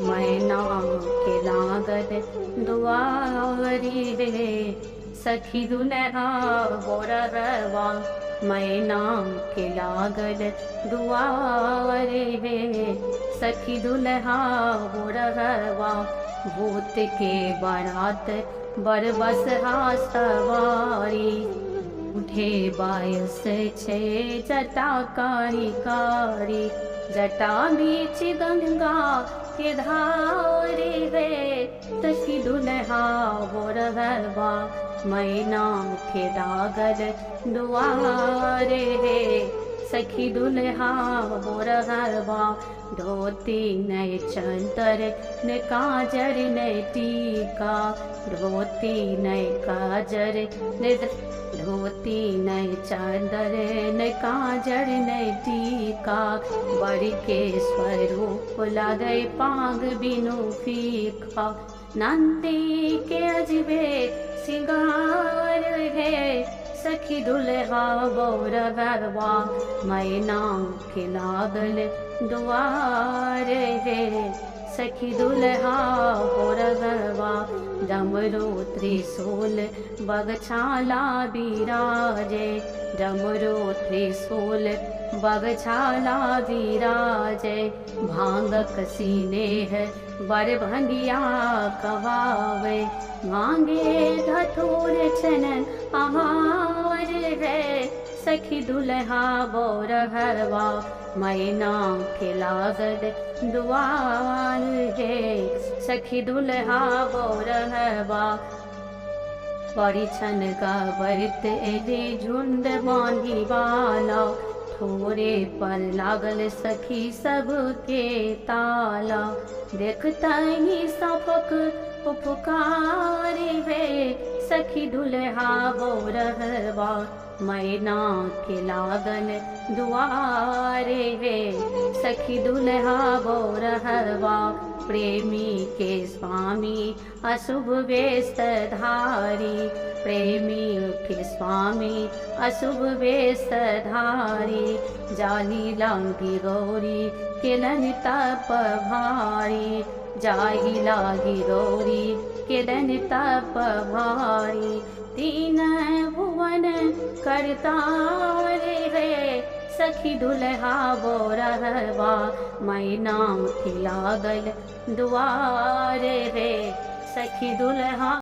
मैना के लागल दुआरी रे सखी दुल्हा बोरवा। मैना के लागल दुआरे रे सखी दुल्हा बोरवा। भूत के बारात बरबस हा सवारी। उठे बायस छे जटा कारी कारी। जटा बीच गंगा के धारे रे सखी दुल्हा बोरवा। मैना के लागल दुआरे रे सखी दुल्हा बोरवा। धोती नै चंदर न काजर नै टीका। धोती नै काजर न धोती नै चंदर न काजर नै टीका। बर के स्वरूप लगै पाग बिनु फीका। नंदी के अजबे सिंगार है सखी दुल्हा बोरवा। मैना के लागल दुआरे रे सखी दुल्हा बोरवा। डमरू त्रिशूल बगछाला बिराजे। डमरू त्रिशूल बगछाला बिराजे। भांगक सिनेह बर भंगिया कवावे। मांगे धतूर चनन आहार रे सखी दुल्हा बोरवा। मैना के लागल दुआर रे सखी दुल्हा बोरवा। परिछन गावत एली झुंड बांधी वाला। थोड़े पर लागल सखी सबके ताला। देखता ही सपक उपकार वे सखी दुल्हा बोरवा। मैना के लागल दुआरे रे सखी दुल्हा बोरवा। प्रेमी के स्वामी अशुभ वेश धारी। प्रेमी के स्वामी अशुभ वेश धारी। जानी लागी गौरी केलन तप भारी। जाही लागी गौरी केलन तप भारी। तीन भुवन करतार रे सखी दुल्हा बोरवा। मैना के लागल दुआरे रे सखी दुल्हा।